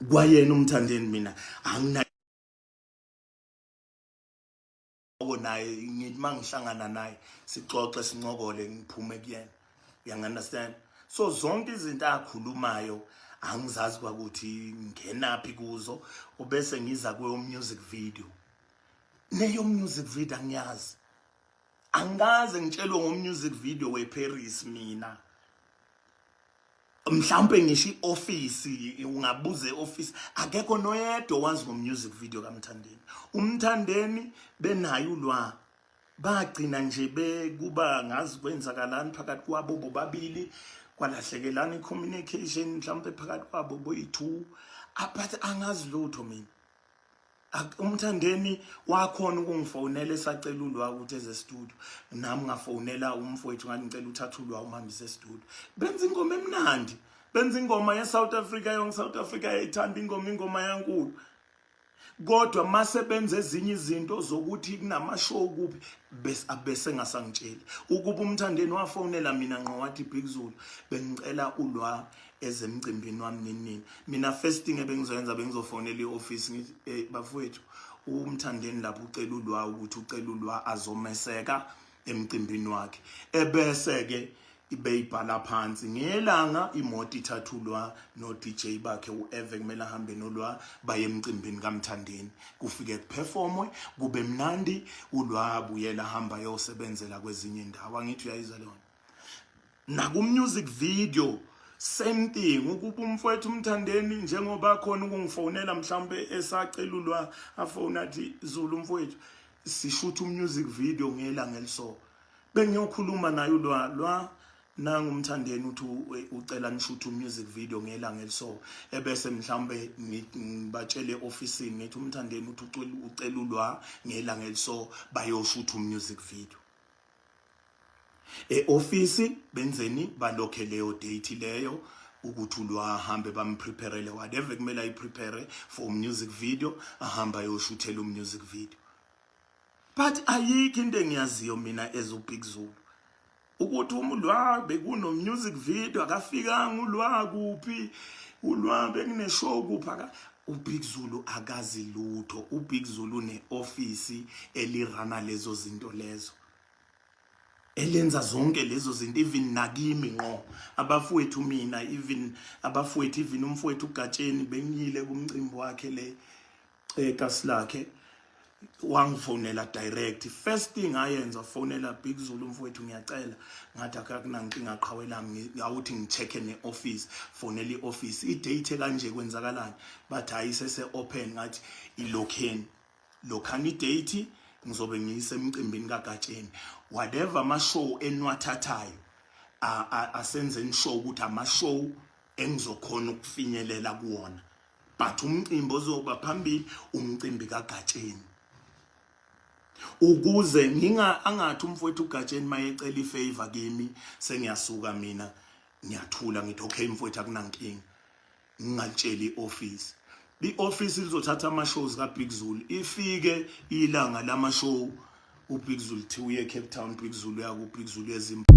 Kwayena uMthandeni mina angina naye, ngithi mangihlangana naye sixoxe, sincokole, ngiphume kuyena, you understand? So zonke izinto akhulumayo angizazi kwakuthi ngenaphi kuzo. Ubese ngiza kuyo music video, neyo music video angiyazi, angikaze ngitshelwe ngo music video weParis mina. Mhlawumbe ngisho i-office, ungabuza e-office, akekho noyedwa owazi ngo-music video kaMthandeni. UMthandeni benayo ulwa bagcina nje bekuba ngazi kwenzakalani phakathi kwabo bobabili, kwalahlekelana i-communication mhlawumbe phakathi kwabo boyi-two, but angazi lutho mina. UMthandeni wakhona ukungifonela esacela ulwa ukuthi eze studio, nami ngafonela umfowethu ngathi ngicela uthathe ulwa umhambise studio. Benza ingoma emnandi, benza ingoma ye-South Africa yonke, South Africa yayithanda ingoma, ingoma yankulu. Kodwa mase benza ezinye izinto zokuthi kunama-show kuphi, bese abese ngasangitsheli. Ukuba uMthandeni wafonela mina ngqo wathi, "Big Zulu, bengicela ulwa ezemcimbini wami," nini nini, mina first thing ebengizoyenza bengizofonela i-office ngithi, "Hey bafowethu, uMthandeni lapho ucela ulwa ukuthi ucela ulwa azomeseka emcimbini wakhe." Ebese ke ibeyibhala phansi ngelanga imoto ithathulwa no DJ bakhe uEve, kumele ahambe nolwa baye emcimbini kaMthandeni, kufike kuperformwe kube mnandi, ulwa abuyela hamba yosebenzela kwezinye indawo. Angithi uyayizwa leyo? Naku music video same thing. Ukuba umfowethu uMthandeni njengoba khona ukungifonela mhlawumbe esacelulwa, afone athi, "Zulu mfowethu, sishutha umusic video ngelanga eliso," bengiyokhuluma naye ulwa lwa nangu uMthandeni uthi ucela nishuthe umusic video ngelanga eliso, ebese mhlawumbe ngibatshele eofisini ngithi uMthandeni uthi ucela ulwa ngelanga eliso bayoshutha umusic video. E-ofisi benzeni? Balokhe leyo date leyo ukuthi ulwahambe, bampreparele whatever kumele ayiprepare for music video, ahamba ayoshuthela umusic video. But ayikho into engiyaziyo mina as uBig Zulu ukuthi umlwa bekuno music video, akafikanga ulwa kuphi, ulwa bekune show kuphi, aka uBig Zulu akazi lutho. UBig Zulu ne-office elirana lezo zinto lezo, elenza zonke lezo zinto, even nakimi ngqo abafowethu mina, even abafowethu, even umfowethu uGatsheni, bengiyile kumcimbi wakhe le ekasi lakhe, wangifonela direct. First thing ayenza, fonela, "Big Zulu mfowethu, ngiyacela." Ngathi, "Akakunankinga qhawe lami." Awuthi ngi-check ne-office, fonela i-office, i-date kanje kwenzakalani? Bathi hayi, sese open. Ngathi ilokheni lokhani i-date, ngizobe ngiyisemcimbini kaGatsheni. Whatever ama-show eniwathathayo, asenzeni sure ukuthi ama-show engizokhona ukufinyelela kuwona, but umcimbi ozoba phambili umcimbi kaGatsheni, ukuze nginga angathi umfowethu uGatsheni mayecela ifavor kimi sengiyasuka mina ngiyathula, ngithi, "Okay mfowethu, akunankinga," ngingalitsheli i-office. I-office lizothatha ama-shows kaBig Zulu, ifike ilanga lama-show, uBig Zulu thi uye eCape Town, Big Zulu uya ku Big Zulu eZimbabwe.